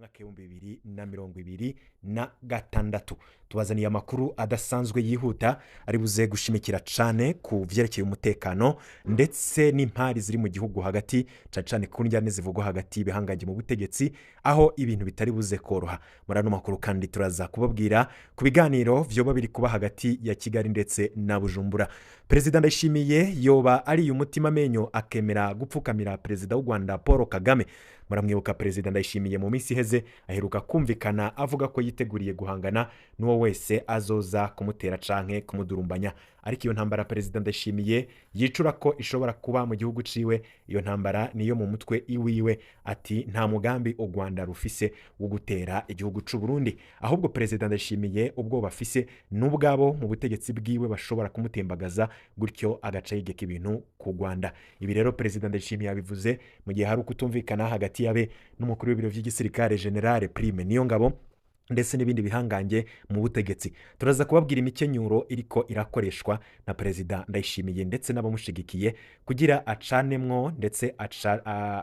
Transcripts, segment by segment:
Umwaka 2026. Tubazaniye amakuru adasanzwe yihuta ari buze gushimikira cane ku vyerekeye umutekano ndetse n'impari ziri mu gihugu hagati, cane cane ku njyane zivugwa hagati y'ibihangange mu butegetsi, aho ibintu bitari buze koroha. Muri ano makuru kandi turaza kubabwira ku biganiro vyoba biri kuba hagati ya Kigali ndetse na Bujumbura. Perezida Ndayishimiye yoba ari umutima amenyo akemera gupfukamira Perezida w'u Rwanda Paul Kagame. Muramwibuka Perezida Ndayishimiye mu minsi iheze aheruka kumvikana avuga ko yiteguriye guhangana n'uwo wese azoza kumutera canke kumudurumbanya. Ariko iyo ntambara Perezida Ndayishimiye yicura ko ishobora kuba mu gihugu ciwe, iyo ntambara niyo mu mutwe iwiwe. Ati nta mugambi u Rwanda rufise wo gutera igihugu c'u Burundi, ahubwo Perezida Ndayishimiye ubwo bafise n'ubwabo mu butegetsi bwiwe bashobora kumutembagaza, gutyo agaca yigeka ibintu ku Rwanda. Ibi rero Perezida Ndayishimiye yabivuze mu gihe hari ukutumvikana hagati yabe n'umukuru w'ibiro vy'igisirikare General Prime Niyongabo ndetse n'ibindi bihangange mu butegetsi. Turaza kubabwira imikenyuro iriko irakoreshwa na Perezida Ndayishimiye ndetse n'abamushigikiye kugira acanemwo ndetse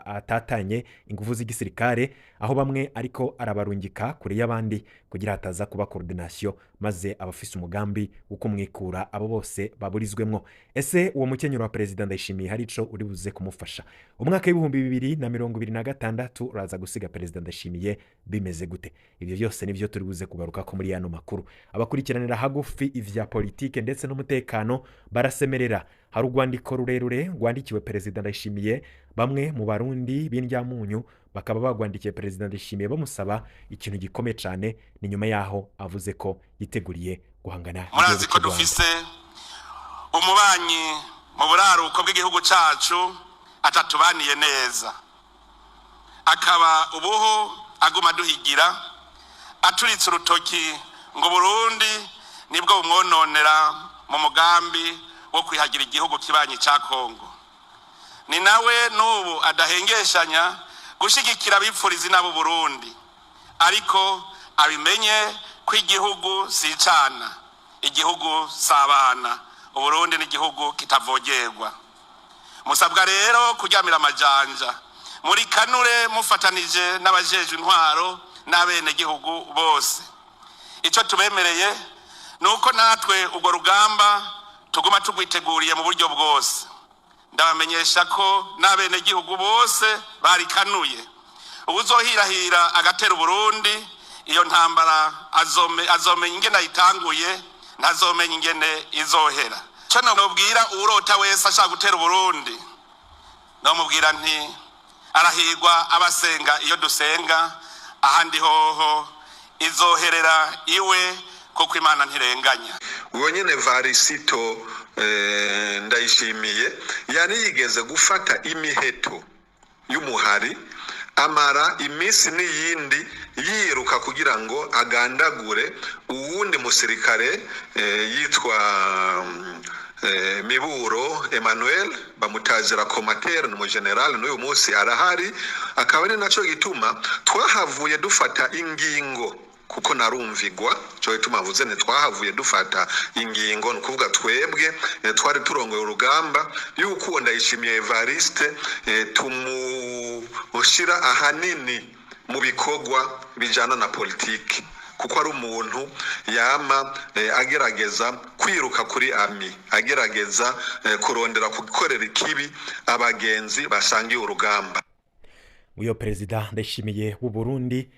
atatanye ingufu z'igisirikare, aho bamwe ariko arabarungika kure y'abandi kugira hataza kuba coordination, maze abafise umugambi wo kumwikura abo bose baburizwemwo. Ese uwo mukenyuro wa Perezida Ndayishimiye hari ico uri buze kumufasha? Umwaka w'2026 uraza gusiga Perezida Ndayishimiye bimeze gute? Ibyo byose nivyo turi buze kugaruka ko muri yano makuru. Abakurikiranira hagufi ivya politike ndetse n'umutekano barasemerera. Hari urwandiko rurerure rwandikiwe Perezida Ndayishimiye, bamwe mu Barundi b'indyamunyu bakaba bagwandikiye Perezida Ndayishimiye bamusaba ikintu gikomeye cane. Ni nyuma yaho avuze ko yiteguriye guhangana. Murazi ko dufise umubanyi mu buraruko bw'igihugu cacu atatubaniye neza, akaba ubuho aguma duhigira aturitse urutoki ngo Burundi nibwo bumwononera mu mugambi wo kwihagira igihugu kibanyi ca Kongo. Ni nawe n'ubu adahengeshanya gushigikira abipfuriza inabo Burundi, ariko abimenye ko igihugu si icana, igihugu si abana. Uburundi ni igihugu kitavogerwa. Musabwa rero kuryamira amajanja muri kanure mufatanije n'abajejwe intwaro n'abenegihugu bose. Ico tubemereye nuko natwe urwo rugamba tuguma tugwiteguriye mu buryo bwose. Ndabamenyesha ko n'abenegihugu bose barikanuye. Uwuzohirahira agatera Uburundi, iyo ntambara azomenya ingene ayitanguye, ntazomenya ingene izohera. Ico nobwira uwurota wese ashaka gutera Uburundi, nomubwira nti arahirwa abasenga iyo dusenga, ahandi hoho izoherera iwe, kuko Imana ntirenganya. Uwo nyene Varisito Ndayishimiye yari yigeze gufata imiheto y'umuhari, amara iminsi n'iyindi yiruka kugira ngo agandagure uwundi musirikare yitwa Miburo Emmanuel, bamutazira komatere, ni umugenerale n'uyu munsi arahari. Akaba ari naco gituma twahavuye dufata ingingo, kuko narumvigwa cyo gituma mvuze nti twahavuye dufata ingingo, ni ukuvuga twebwe twari turongoye urugamba, yuko uwo Ndayishimiye Evariste tumushira ahanini mu bikorwa bijana na politiki, kuko ari umuntu yama agerageza kwiruka kuri ami, agerageza kurondera gukorera ikibi abagenzi basangiye urugamba. Uyo Perezida Ndayishimiye w'u Burundi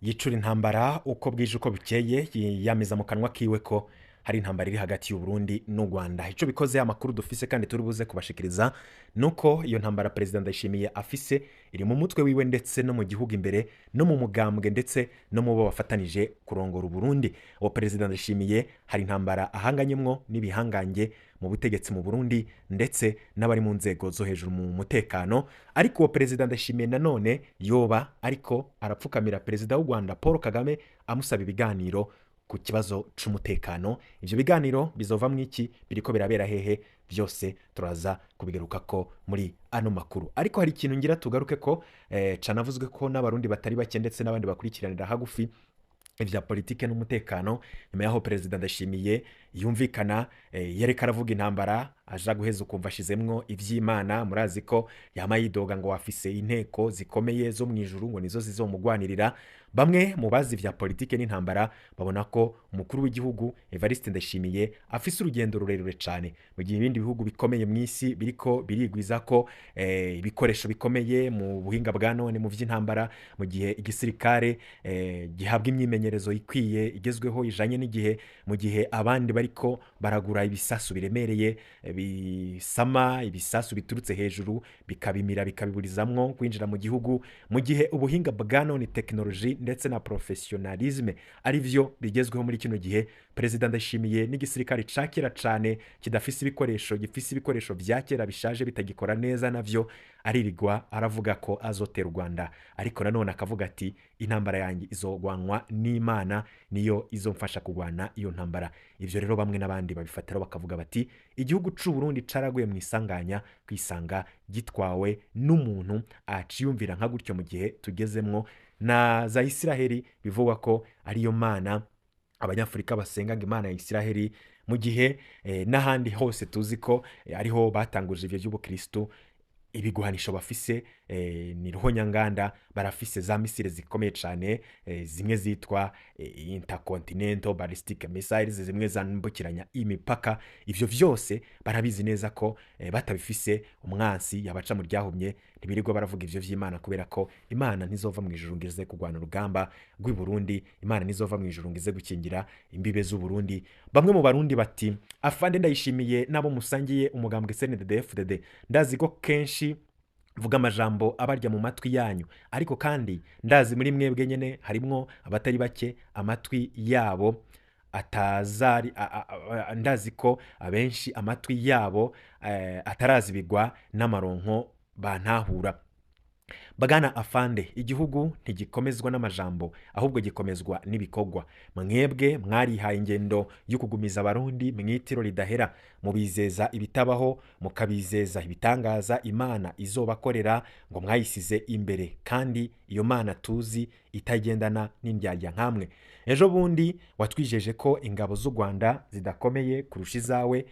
yicura intambara uko bwije uko bukeye, yamiza mu kanwa kiwe ko hari intambara iri hagati y'u Burundi n'u Rwanda. Ico bikoze, amakuru dufise kandi turi buze kubashikiriza nuko iyo ntambara Perezida Ndayishimiye afise iri mu mutwe wiwe ndetse no mu gihugu imbere, no mu mugambwe ndetse no mu bo bafatanije kurongora Burundi. Uwo Perezida Ndayishimiye hari intambara ahanganyemwo n'ibihangange mu butegetsi mu Burundi ndetse n'abari mu nzego zo hejuru mu mutekano. Ariko uwo Perezida Ndayishimiye nanone yoba ariko arapfukamira Perezida w'u Rwanda Paul Kagame amusaba ibiganiro ku kibazo c'umutekano. Ivyo biganiro bizovamwo iki? Biriko birabera hehe? Byose turaza kubigaruka ko muri ano makuru. Ariko hari ikintu ngira tugaruke ko canavuzwe ko n'Abarundi batari bake ndetse n'abandi bakurikiranira hagufi ivya politike n'umutekano. Nyuma yaho Perezida Ndashimiye yumvikana yareka aravuga intambara, aja guheza ukumva ashizemwo ivy'Imana. Murazi ko yama yidoga ngo afise inteko zikomeye zo mu ijuru, ngo nizo zizomugwanirira. Bamwe mu bazi vya politike n'intambara babona ko umukuru w'igihugu Evariste Ndayishimiye afise urugendo rurerure cane, mu gihe ibindi bihugu bikomeye mu isi biriko birigwiza ko ibikoresho bikomeye mu buhinga bwa none mu vy'intambara, mu gihe igisirikare gihabwa imyimenyerezo ikwiye igezweho ijanye n'igihe, mu gihe abandi bariko baragura ibisasu biremereye bisama ibisasu biturutse hejuru bikabimira bikabiburizamwo kwinjira mu gihugu, mu gihe ubuhinga bwa none, tekinoloji ndetse na professionalisme ari vyo bigezweho muri kino gihe. Perezida Ndayishimiye n'igisirikare ca kera cane kidafise ibikoresho, gifise ibikoresho vya kera bishaje bitagikora neza, navyo aririgwa aravuga ko azotera u Rwanda, ariko nanone akavuga ati intambara yanjye izogwanwa n'Imana, niyo izomfasha kugwana iyo ntambara. Ivyo rero bamwe n'abandi babifatira bakavuga bati igihugu c'u Burundi caraguye mu isanganya kwisanga gitwawe n'umuntu aciyumvira nka gutyo, mu gihe tugezemwo na za Isiraheli bivugwa ko ariyo mana abanyafurika basenga, ngo Imana ya Isiraheli, mu gihe n'ahandi hose tuzi ko ariho batanguje ivyo by'ubukristo. Ibigwanisho bafise ni ruhonyanganda, barafise za misile zikomeye cane, zimwe zitwa intercontinental ballistic missiles, zimwe zambukiranya imipaka. Ivyo vyose barabizi neza ko batabifise umwansi yabaca mu ryahumye. Ntibirirwa baravuga ivyo vy'Imana, kubera ko Imana ntizova mu ijuru ngo ize kurwana urugamba rw'i Burundi, Imana ntizova mu ijuru ngo ize gukingira imbibe z'u Burundi. Bamwe mu Barundi bati afande Ndayishimiye nabo musangiye umugambwe CNDD-FDD, ndazi ko kenshi vuga amajambo abarya mu matwi yanyu, ariko kandi ndazi muri mwebwe nyene harimwo abatari bake amatwi yabo atazari, ndazi ko abenshi amatwi yabo atarazibigwa n'amaronko bantahura. Bagana afande, igihugu ntigikomezwa n'amajambo ahubwo gikomezwa n'ibikorwa. Mwebwe mwarihaye ingendo yo kugumiza Abarundi mwitiro ridahera, mubizeza ibitabaho, mukabizeza ibitangaza Imana izobakorera, ngo mwayisize imbere, kandi iyo Mana tuzi itagendana n'indyarya nkamwe. Ejo bundi watwijeje ko ingabo z'u Rwanda zidakomeye kurusha izawe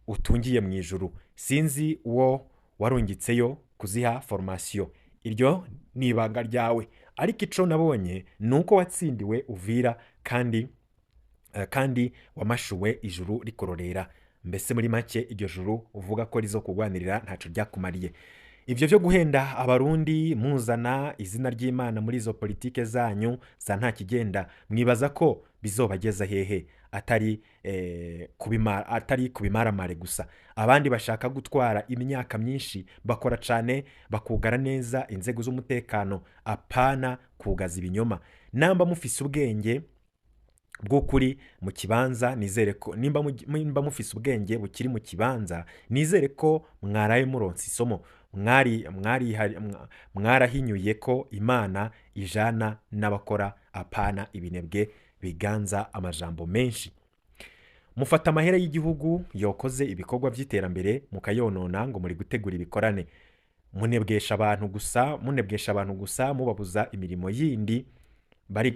utungiye mu ijuru. Sinzi uwo warungitseyo kuziha formation, iryo ni ibanga ryawe, ariko ico nabonye nuko watsindiwe Uvira kandi wamashuwe ijuru rikororera. Mbese muri make iryo juru uvuga ko rizo kugwanirira ntaco ryakumariye. Ivyo vyo guhenda Abarundi muzana izina ry'Imana muri izo politike zanyu za nta kigenda, mwibaza ko bizobageza hehe atari atari kubimaramare gusa? Abandi bashaka gutwara imyaka myinshi bakora cane, bakugara neza inzego z'umutekano, apana kugaza ibinyoma. Namba mufise ubwenge bw'ukuri mu kibanza, nizere ko nimba mufise ubwenge bukiri mu kibanza, nizere ko mwaraye muronse isomo, mwarahinyuye ko Imana ijana n'abakora, apana ibinebwe biganza amajambo menshi. Mufata amahera y'igihugu yokoze ibikorwa by'iterambere mukayonona ngo muri gutegura ibikorane, munebwesha abantu gusa, munebwesha abantu gusa, mubabuza imirimo yindi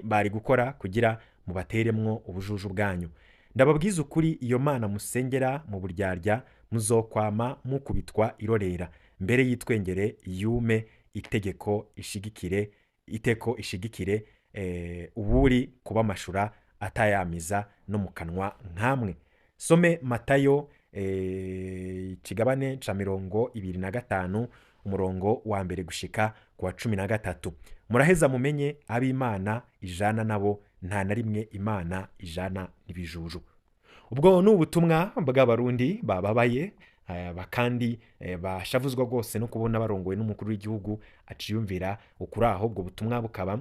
bari gukora kugira mubateremwo ubujuju bwanyu. Ndababwiza ukuri, iyo Mana musengera mu buryarya muzokwama mukubitwa irorera. Mbere yitwengere yume itegeko ishigikire, iteko ishigikire uburi kubamashura atayamiza no mu kanwa nkamwe. Some Matayo ikigabane ca 25 umurongo wa 1 gushika ku wa 13. Muraheza mumenye ab'Imana ijana nabo, nta na rimwe Imana ijana n'ibijuju. Ubwo ni ubutumwa bw'Abarundi bababaye bakandi bashavuzwa rwose no kubona barongowe n'umukuru w'igihugu aciyumvira ukuri. Aho ubwo butumwa bukaba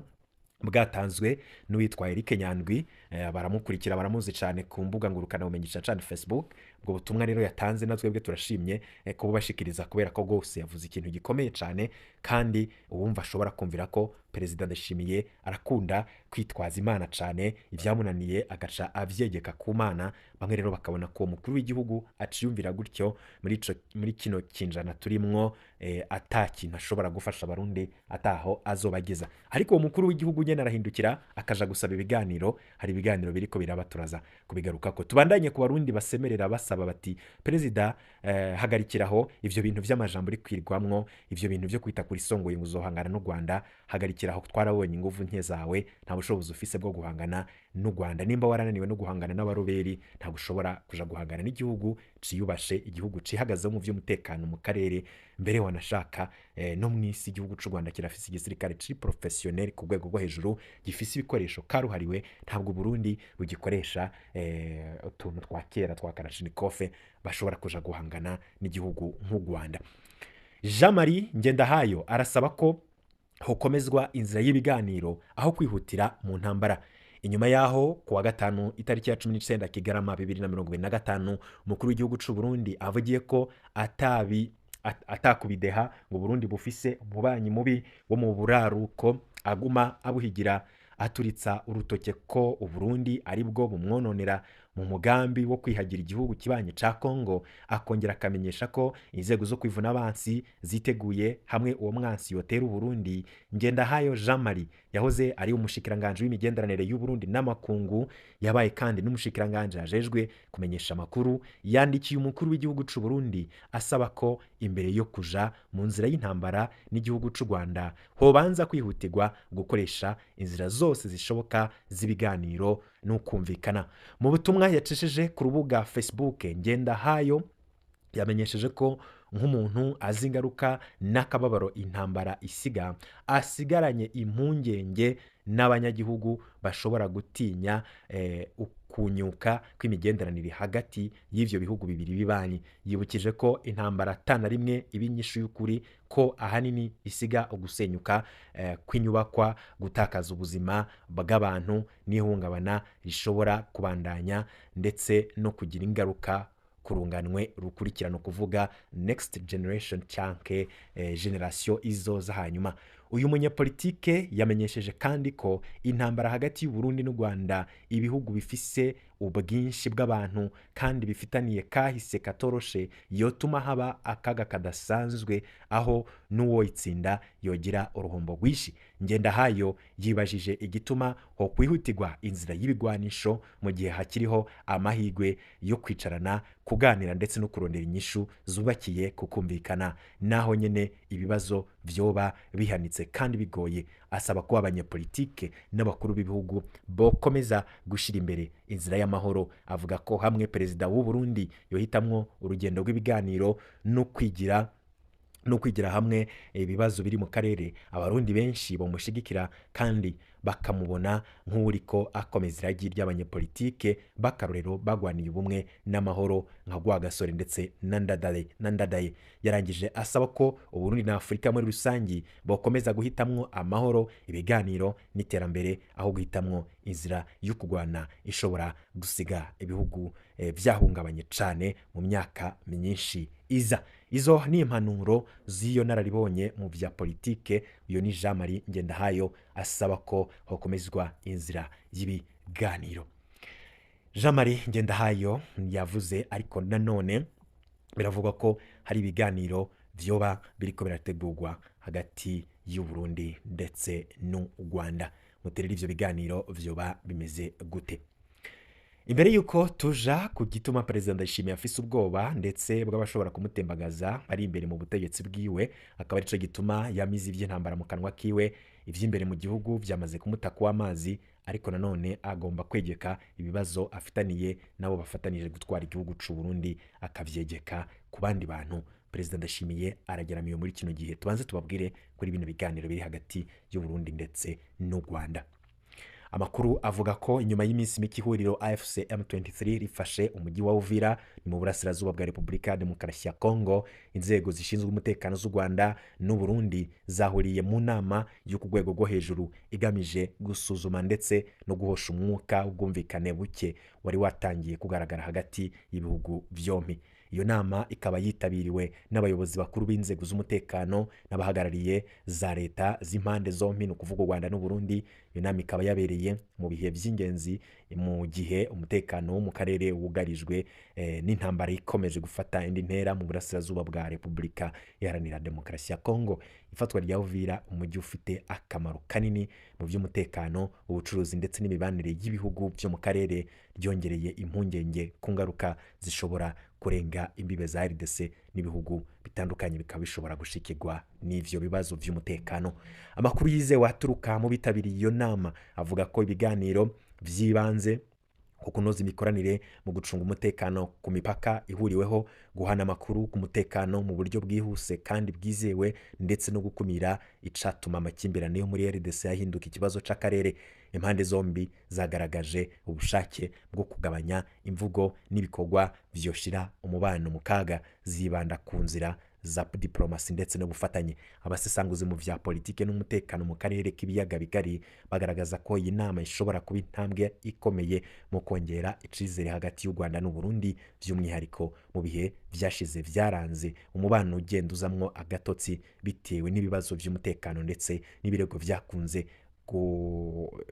bwatanzwe n'uwitwa Eric Nyandwi, baramukurikira baramuzi cyane ku mbuga ngurukana bumenyi cyane Facebook. Ubwo butumwa rero yatanze natwe bwe turashimye kububashikiriza, kubera ko rwose yavuze ikintu gikomeye cyane kandi uwumva ashobora kumvira ko Perezida Ndashimiye arakunda kwitwaza Imana cane, ibyamunaniye agaca avyegeka ku Mana. Bamwe rero bakabona ko umukuru w'igihugu aciyumvira gutyo muri kino kinjana turimwo, ata kintu ashobora gufasha Abarundi, ataho azobageza. Ariko uwo mukuru w'igihugu nyene arahindukira akaja gusaba ibiganiro. Hari ibiganiro biriko birabaturaza kubigarukako. Tubandanye ku Barundi basemerera basaba bati: "Perezida, hagarikiraho ivyo bintu vy'amajambo uri kwirwamwo, ivyo bintu vyo kwita kuri songoye ngo uzohangana n'u Rwanda. Hagarikiraho, twarabonye inguvu nke zawe, nta bushobozi ufise bwo guhangana n'u Rwanda. Nimba warananiwe no guhangana n'abaroberi, ntabwo ushobora kuja guhangana n'igihugu ciyubashe, igihugu cihagazeho mu vy'umutekano mu karere, mbere wanashaka no mw'isi. Igihugu c'u Rwanda kirafise igisirikare ciri professionnel ku rwego rwo hejuru, gifise ibikoresho karuhariwe. Ntabwo Burundi bugikoresha utuntu twa kera twa Kalashnikov bashobora kuja guhangana n'igihugu nk'u Rwanda." Jean Marie Ngendahayo arasaba ko hokomezwa inzira y'ibiganiro aho kwihutira mu ntambara. Inyuma yaho kuwa gatanu itariki ya 19 Kigarama 2025, umukuru w'igihugu c'u Burundi avugiye ko atabi atakubideha ngo Burundi bufise umubanyi mubi wo mu buraruko aguma abuhigira, aturitsa urutoke ko Uburundi aribwo bumwononera mu mugambi wo kwihagira igihugu kibanye ca Kongo, akongera akamenyesha ko inzego zo kwivuna abansi ziteguye hamwe uwo mwansi yotera Uburundi. Ngendahayo Jean Marie yahoze ari umushikiranganje w'imigenderanire y'u Burundi n'amakungu, yabaye kandi n'umushikiranganje ajejwe kumenyesha amakuru, yandikiye umukuru w'igihugu c'u Burundi asaba ko imbere yo kuja mu nzira y'intambara n'igihugu c'u Rwanda hobanza kwihutirwa gukoresha inzira zose zishoboka z'ibiganiro n'ukumvikana. Mu butumwa yacishije ku rubuga Facebook, Ngendahayo yamenyesheje ko nk'umuntu azi ingaruka n'akababaro intambara isiga, asigaranye impungenge n'abanyagihugu bashobora gutinya ukunyuka kw'imigenderanire hagati y'ivyo bihugu bibiri bibanyi. Yibukije ko intambara atana rimwe iba inyishu y'ukuri, ko ahanini isiga ugusenyuka kw'inyubakwa, gutakaza ubuzima bw'abantu n'ihungabana rishobora kubandanya, ndetse no kugira ingaruka kurunganwe rukurikirana, kuvuga next generation canke generation izoza hanyuma. Uyu munyapolitike yamenyesheje kandi ko intambara hagati y'u Burundi n'u Rwanda, ibihugu bifise ubwinshi bw'abantu kandi bifitaniye kahise katoroshe, yotuma haba akaga kadasanzwe aho n'uwoyitsinda yogira uruhombo rwinshi. Ngendahayo yibajije igituma ho kwihutirwa inzira y'ibigwanisho mu gihe hakiriho amahigwe yo kwicarana, kuganira ndetse no kurondera inyishu zubakiye kukumvikana, naho nyene ibibazo vyoba bihanitse kandi bigoye. Asaba ko abanyepolitike n'abakuru b'ibihugu bokomeza gushira imbere inzira y'amahoro. Avuga ko hamwe perezida w'u Burundi yohitamwo urugendo rw'ibiganiro no kwigira hamwe ibibazo biri mu karere, Abarundi benshi bamushigikira kandi bakamubona nk'uriko akomeza iragi ry'abanyepolitike b'akarorero bagwaniye ubumwe n'amahoro nka Rwagasore ndetse na Ndadaye. Yarangije asaba ko Uburundi na Afurika muri rusangi bokomeza guhitamwo amahoro, ibiganiro n'iterambere aho guhitamwo inzira yo kugwana ishobora gusiga ibihugu vyahungabanye cane mu myaka myinshi iza. Izo ni impanuro z'iyo nararibonye mu vya politike. Uyo ni Jean Marie Ngendahayo asaba ko hokomezwa inzira y'ibiganiro. Jean Marie Ngendahayo yavuze, ariko nanone biravugwa ko hari ibiganiro vyoba biriko birategurwa hagati y'u Burundi ndetse n'u Rwanda. Muterera ivyo biganiro vyoba bimeze gute? Imbere yuko tuja ku gituma Perezida Ndayishimiye afise ubwoba ndetse bw'abashobora kumutembagaza ari imbere mu butegetsi bwiwe, akaba arico gituma yamize ivy'intambara mu kanwa kiwe, ivy'imbere mu gihugu vyamaze kumutaka w'amazi, ariko nanone agomba kwegeka ibibazo afitaniye nabo bafatanije gutwara igihugu c'u Burundi akavyegeka ku bandi bantu. Perezida Ndayishimiye arageramiwe muri kino gihe. Tubanze tubabwire kuri bino biganiro biri hagati y'u Burundi ndetse n'u Rwanda. Amakuru avuga ko inyuma y'iminsi mike ihuriro AFC M23 rifashe umujyi wa Uvira ni mu burasirazuba bwa Repubulika Demokarasi ya Kongo, inzego zishinzwe umutekano z'u Rwanda n'u Burundi zahuriye mu nama yo ku rwego rwo hejuru igamije gusuzuma ndetse no guhosha umwuka w'ubwumvikane buke wari watangiye kugaragara hagati y'ibihugu byombi. Iyo nama ikaba yitabiriwe n'abayobozi bakuru b'inzego z'umutekano n'abahagarariye za leta z'impande zombi, ni ukuvuga u Rwanda n'u Burundi. Iyo nama ikaba yabereye mu bihe by'ingenzi, mu gihe umutekano wo mu karere wugarijwe n'intambara ikomeje gufata indi ntera mu burasirazuba bwa Repubulika Iharanira Demokarasi ya Kongo. Ifatwa rya Uvira, umujyi ufite akamaro kanini mu by'umutekano, ubucuruzi ndetse n'imibanire y'ibihugu byo mu karere, ryongereye impungenge ku ngaruka zishobora kurenga imbibe za RDC n'ibihugu bitandukanye bikaba bishobora gushikirwa n'ivyo bibazo by'umutekano. Amakuru yizewe aturuka mu bitabiriye iyo nama avuga ko ibiganiro by'ibanze ku kunoza imikoranire mu gucunga umutekano ku mipaka ihuriweho, guhana amakuru ku mutekano mu buryo bwihuse kandi bwizewe, ndetse no gukumira icatuma amakimbirane yo muri RDC yahinduka ikibazo c'akarere. Impande zombi zagaragaje ubushake bwo kugabanya imvugo n'ibikorwa vyoshira umubano mu kaga, zibanda ku nzira za diplomasi ndetse n'ubufatanye. Abasesanguzi mu vya politike n'umutekano mu karere k'ibiyaga bigari bagaragaza ko iyi nama ishobora kuba intambwe ikomeye mu kongera icizere hagati y'u Rwanda n'u Burundi, by'umwihariko mu bihe vyashize vyaranze umubano ugenda uzamwo agatotsi bitewe n'ibibazo by'umutekano ndetse n'ibirego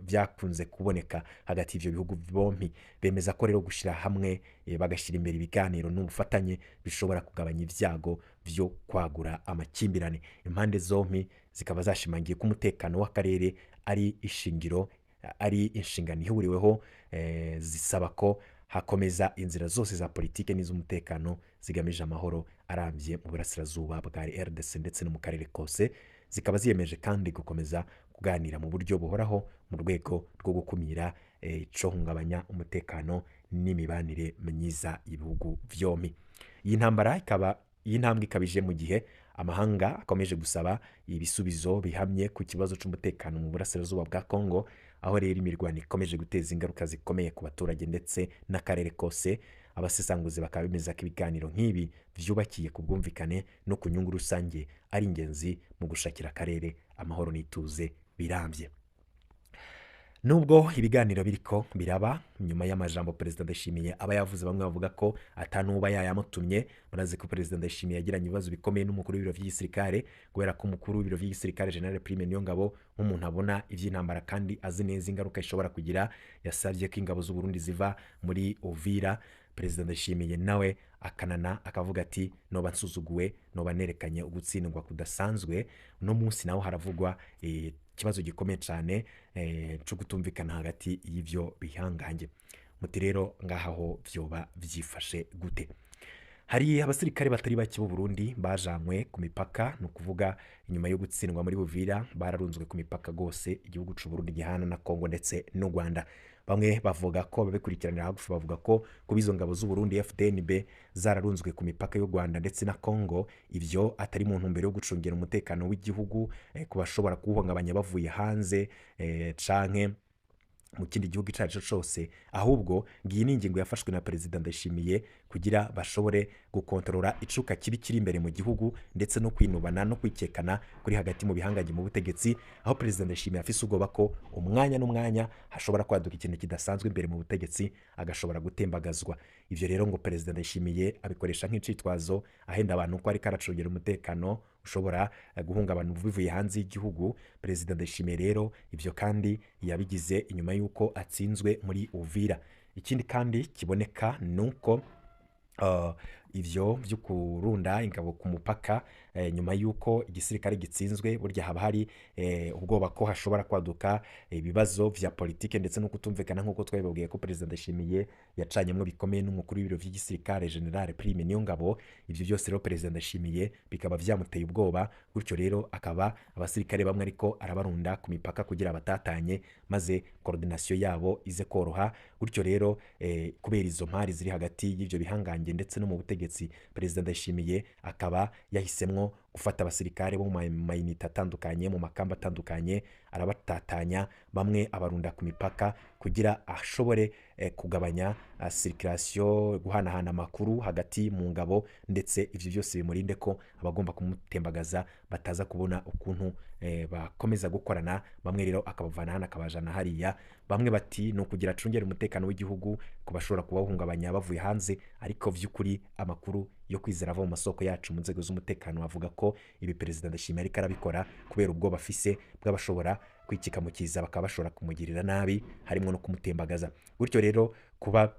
byakunze kuboneka hagati y'ivyo bihugu bombi. Bemeza ko rero gushira hamwe bagashyira imbere ibiganiro n'ubufatanye bishobora kugabanya ibyago byo kwagura amakimbirane. Impande zombi zikaba zashimangiye ko umutekano w'akarere ari ishingiro, ari inshingano ihuriweho, zisaba ko hakomeza inzira zose za politike n'iz'umutekano zigamije amahoro arambye mu burasirazuba bwa RDC ndetse no mu karere kose. Zikaba ziyemeje kandi gukomeza kuganira mu buryo buhoraho mu rwego rwo gukumira icohungabanya umutekano n'imibanire myiza y'ibihugu vyombi. Iyi ntambara ikaba iyi ntambwe ikabije mu gihe amahanga akomeje gusaba ibisubizo bihamye ku kibazo c'umutekano mu burasirazuba bwa Kongo, aho rero imirwano ikomeje guteza ingaruka zikomeye ku baturage ndetse n'akarere kose. Abasesanguzi bakaba bemeza ko ibiganiro nk'ibi vyubakiye ku bwumvikane no ku nyungu rusange ari ingenzi mu gushakira akarere amahoro n'ituze birambye. Nubwo ibiganiro biriko biraba nyuma y'amajambo Perezida Ndayishimiye aba yavuze, bamwe bavuga ko atanuba yayamutumye. Murazi ko Perezida Ndayishimiye yagiranye ibibazo bikomeye n'umukuru w'ibiro vy'igisirikare, kubera ko umukuru w'ibiro vy'igisirikare General Prime Niyongabo, nk'umuntu abona ivy'intambara kandi azi neza ingaruka ishobora kugira, yasavye ko ingabo z'u Burundi ziva muri Uvira. Perezida Ndayishimiye nawe akanana akavuga ati noba nsuzuguwe, noba nerekanye ugutsindwa kudasanzwe. Uno munsi naho haravugwa ikibazo gikomeye cyane cyo kutumvikana hagati y'ivyo bihangange. Muti rero ngaho vyoba vyifashe gute? Hari abasirikare batari bake b'u Burundi bajanywe ku mipaka, no kuvuga inyuma yo gutsindwa muri Buvira bararunzwe ku mipaka gose igihugu c'u Burundi gihana na Kongo ndetse n'u Rwanda. Bamwe bavuga ko babikurikiranira hagufi bavuga ko kuba izo ngabo z'u Burundi FDNB zararunzwe ku mipaka y'u Rwanda ndetse na Kongo, ivyo atari mu ntumbero yo gucungira umutekano w'igihugu ku bashobora kuwuhungabanya bavuye hanze canke mu kindi gihugu ico arico cose, ahubwo ngiyi ni ingingo yafashwe na Perezida Ndayishimiye kugira bashobore gukontorora icuka kibi kiri imbere mu gihugu ndetse no kwinubana no kwikekana kuri hagati mu bihangange mu butegetsi, aho Perezida Ndayishimiye afise ubwoba ko umwanya n'umwanya hashobora kwaduka ikintu kidasanzwe imbere mu butegetsi agashobora gutembagazwa. Ivyo rero ngo Perezida Ndayishimiye abikoresha nk'icitwazo ahenda abantu ko ariko aracungera umutekano ushobora guhungabana bivuye hanze y'igihugu. Perezida Ndayishimiye rero ivyo kandi yabigize inyuma yuko atsinzwe muri Uvira. Ikindi kandi kiboneka nuko ivyo byo kurunda ingabo ku mupaka nyuma yuko igisirikare gitsinzwe, burya haba hari ubwoba ko hashobora kwaduka ibibazo vya politike ndetse no kutumvikana, nkuko twabibabwiye ko Perezida Ndayishimiye yacanyemwo bikomeye n'umukuru w'ibiro vy'igisirikare General Prime Niyongabo. Ivyo byose rero Perezida Ndayishimiye bikaba vyamuteye ubwoba, gutyo rero akaba abasirikare bamwe ariko arabarunda ku mipaka kugira batatanye, maze coordination yabo ize koroha. Gutyo rero kubera izo mpari ziri hagati y'ivyo bihangange ndetse no mu butegetsi, Perezida Ndayishimiye akaba yahisemwo gufata abasirikare bo mu mayinite atandukanye mu makamba atandukanye arabatatanya, bamwe abarunda ku mipaka kugira ashobore kugabanya circulation, guhanahana amakuru hagati mu ngabo, ndetse ivyo byose bimurinde ko abagomba kumutembagaza bataza kubona ukuntu bakomeza gukorana. Bamwe rero akabavana hano akabajana hariya, bamwe bati no kugira acungere umutekano w'igihugu ku bashobora kubahungabanya bavuye hanze, ariko vy'ukuri amakuru yo kwizera ava mu masoko yacu mu nzego z'umutekano avuga ko ibi Perezida Ndashimye ariko arabikora kubera ubwoba afise bw'abashobora kwikika mu kiza bakaba bashobora kumugirira nabi, harimo no kumutembagaza. Gutyo rero kuba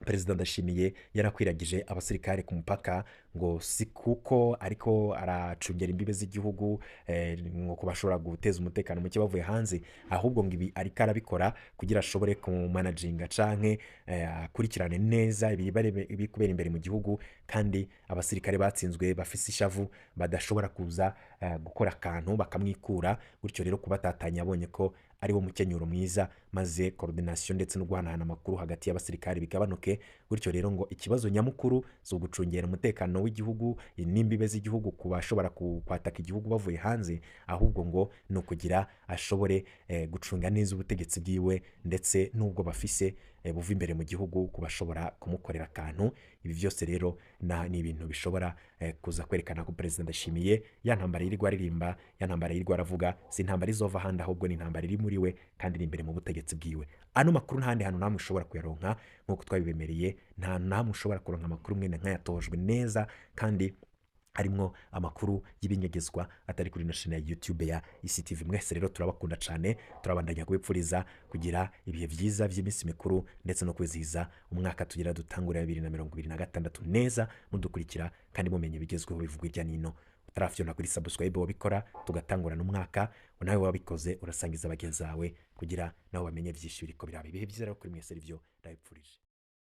Perezida Ndashimiye yarakwiragije abasirikare ku mupaka ngo si kuko ariko aracungera imbibe z'igihugu ngo bashobora guteza umutekano muke bavuye hanze, ahubwo ngo ibi ariko arabikora kugira ashobore kumanaginga canke akurikirane neza ibiri kubera imbere mu gihugu, kandi abasirikare batsinzwe bafise ishavu badashobora kuza gukora akantu bakamwikura. Gutyo rero kubatatanya abonye ko ari wo mukenyuro mwiza, maze coordination ndetse no guhanahana amakuru hagati y'abasirikare bigabanuke. Gutyo rero ngo ikibazo nyamukuru zo gucungera umutekano w'igihugu n'imbibe z'igihugu ku bashobora kwataka igihugu bavuye hanze, ahubwo ngo ni ukugira ashobore gucunga neza ubutegetsi bwiwe ndetse n'ubwo bafise buva imbere mu gihugu ku bashobora kumukorera akantu. Ibi byose rero ni ibintu bishobora kuza kwerekana ko Perezida Ndashimiye ya ntambara yirirwa aririmba, ya ntambara yirirwa aravuga, si intambara izova ahandi, ahubwo ni intambara iri muri we kandi iri imbere mu butegetsi bwiwe. Ano makuru ntahandi hantu namwe ushobora kuyaronka nk'uko twabibemereye, nta namwe ushobora kuronka amakuru mwene nk'ayatojwe neza kandi harimwo amakuru y'ibinyegezwa atari kuri channel ya YouTube ya ICTV. Mwese rero turabakunda cyane, turabandanya kubipfuriza kugira ibihe byiza by'iminsi mikuru ndetse no kwizihiza umwaka tugira dutangura 2026 neza, mudukurikira kandi mumenye bigezweho bivugwa irya nino. Utarafyona kuri subscribe wabikora tugatangura n'umwaka, nawe wabikoze urasangiza bagenzi bawe kugira nabo bamenye byinshi biriko biraba. Ibihe byiza rero kuri mwese, rivyo ndabipfurije.